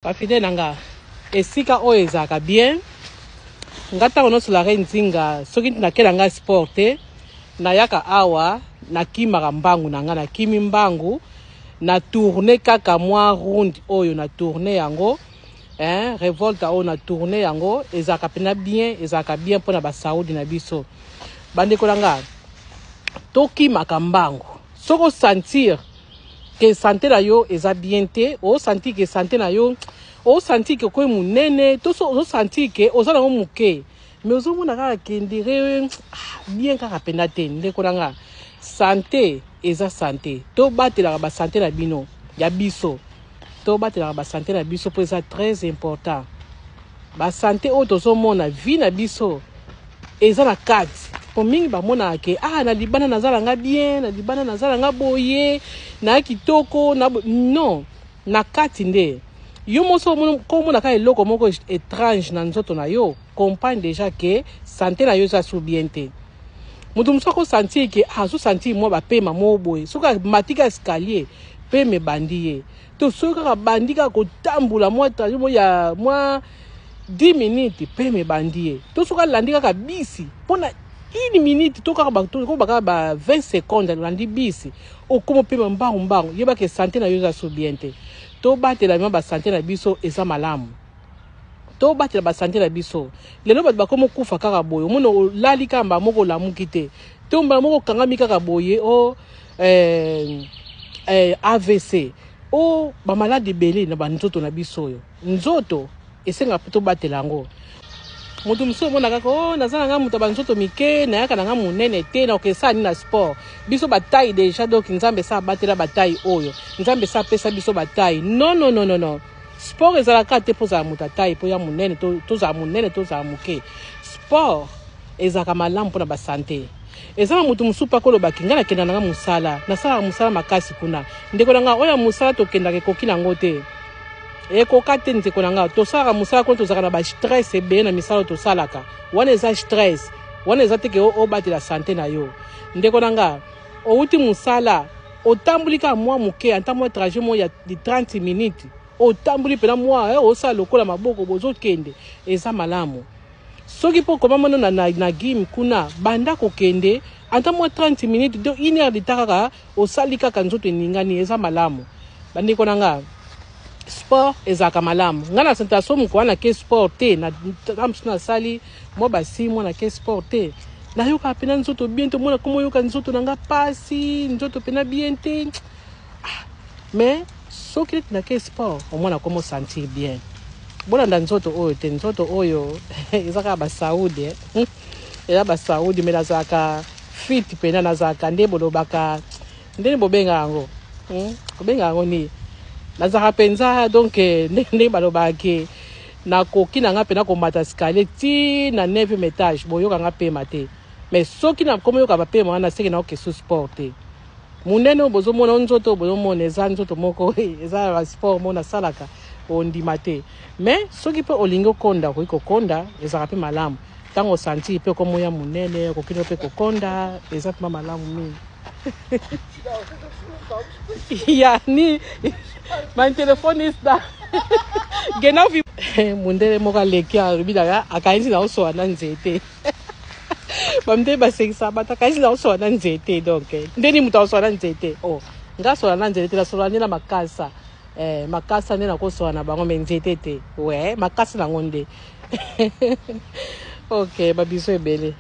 Ba fidèle na nga, esika oyo ezalaka bien. Nga ntango nyonso la reine Nzinga, soki nakela nga sport te, nayaka awa, nakimaka mbangu na nga, nakimi mbangu, na tourne kaka mwa round oyo, na tourne yango, hein, revolte oyo na tourne yango, ezalaka mpena bien, ezalaka bien mpona ba Saudi na biso. Bandeko na nga, tokimaka mbangu. Soki osentir ke sante na yo eza bien te, osentir ke sante na yo, osentir ke okomi monene, to so ozosentir ke oza nango moke, mais ozomona kaka ke ndire bien kaka mpenza te. Ndeko na nga, sante eza sante, tobatelaka basante na bino ya biso, tobatelaka basante na biso mpo eza très important. Basante oyo tozomona vie na biso eza na kati, po mingi bamonaka ke ah, na libanda naza na nga bien, na libanda naza na nga boye, na kitoko na non, na kati nde yo moso komona kaka eloko moko étrange na nzoto na yo, comprendre déjà ke santé na yo eza su bien te. Moto mosusu akosentir ke azosentir mwa bapema moko boye, soki amati ka escalier pema ebandi ye, to soki kaka bandi kaka kotambola mwa trajet moko ya mwa 10 minutes, pema ebandi ye, to soki alandi kaka bisi mpona une minute to kaka kaka ba 20 secondes, alandi bisi, okoma pema mbangu mbangu, yebaka santé na yo eza so bien te. Tobatela ma basante na biso, eza malamu tobatela basante na biso. Lelo bato bakoma okufa kaka boye, omona olali kaka mbala moko olamuki te, to mbala moko okangami kaka boye o AVC o bamaladi ebele na banzoto na biso. Oyo nzoto esengaka mpe tobatela yango. Moto mosusu omona kaka o naza na nga moto ya banzoto mike, nayaka na nga monene te, nakokesala nini na sport? Biso bataille déjà, donc Nzambe esa abatela bataille oyo Nzambe esa apesa biso bataille. Non, non, non, non, non, sport ezalaka te mpo ozala moto ataille mpo ya monene, tozala monene, tozala moke. Sport ezalaka malamu mpona basante. Eza na moto mosusu mpe akolobaki ngai nakenda na nga mosala, nasalaka mosala makasi kuna. Ndeko na ngai, oyo ya mosala tokendaka ekoki nango te, ekoka te. Ndeko na ngai, tosalaka mosala kuna, tozalaka na bastress ebele na misala oyo tosalaka. Wana eza stress, wana eza te ke obatela sante na yo. Ndeko na ngai, outi mosala, otamboli kaka mwa moke, ata mwa trajet moko ya 30 minutes, otamboli mpena mwa osala lokola maboko bozokende, eza malamu. Soki mpo okoma mano na gym kuna, banda kokende ata mwa 30 minutes to une heure de temps kaka, osali kaka nzoto eningani, eza malamu. Bandeko na nga, sport ezalaka malamu. Ngai na santa so moko wana ke sport te, na mosusu nasali mwa basi mwa nake sport te, nayokaka mpena nzoto bien te. Omona koma oyoka nzoto na nga pasi, nzoto mpena bien te. Ah, mais soki neti nake sport, omona koma osentir bien. Bolanda nzoto oyo te, nzoto oyo eza kaka basaudi, eh? Eza basaudi, mais nazalaka fit mpena, nazalaka nde bolobaka ndenge bobenga yango, Kobenga yango nini? Nazalaka mpenza donc ndenge balobaka ke nakoki na nga mpena komata escalier ti na 9e étage, boyoka nga pema te. Mais soki nakomi oyoka bapema wana, seke naoke su sport te. Monene oyo bozomona, oyo nzoto oyo bozomona, eza nzoto moko eza ya basport moko nasalaka, ondima te. Mais soki mpe olingi okonda, okoki kokonda, ezalaka mpe malamu. Ntango osentir mpe okomoya monene, okoki no mpe kokonda, eza mpe malamu mingi. Ja, nie. Mijn telefoon is daar. Genau wie mundele moko aleki, alobi nanga akanisi na osowa na nzete. Bamindele basekisa bato, akanisi na osowa na nzete. Donc ndeni moto akosowa na nzete? O nga asola na nzete te, nasola nde na makasa, makasa nde nakosola na bango, mais nzete te. We makasa nango nde. Ok, babiso ebele.